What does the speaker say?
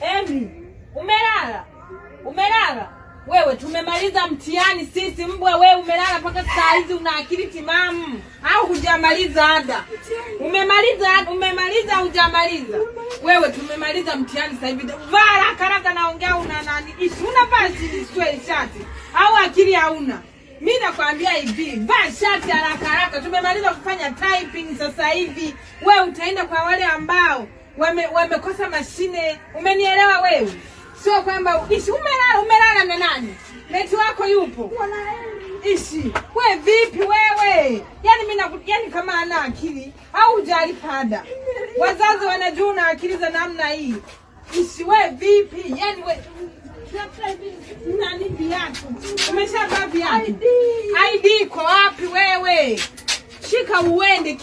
Emmy, umelala? Umelala? Wewe tumemaliza mtihani sisi mbwa, wewe umelala mpaka saa hizi, una akili timamu au hujamaliza ada? Umemaliza ada? Umemaliza hujamaliza? Wewe tumemaliza mtihani sasa hivi. Vaa haraka haraka, naongea una nani? Ishi unavaa shati au akili hauna? Mi nakwambia hivi, vaa shati haraka haraka, tumemaliza kufanya typing sasa hivi. Wewe utaenda kwa wale ambao wamekosa mashine, umenielewa wewe? Sio kwamba ishi umelala. Umelala na nani? Meti wako yupo? Ishi we vipi wewe? Yani mimi yani kama ana akili au hujalipa ada? Wazazi wanajua una akili za namna hii. Ishi we vipi? Yani we nani viatu? Umeshavaa viatu? ID iko wapi wewe? Shika uende.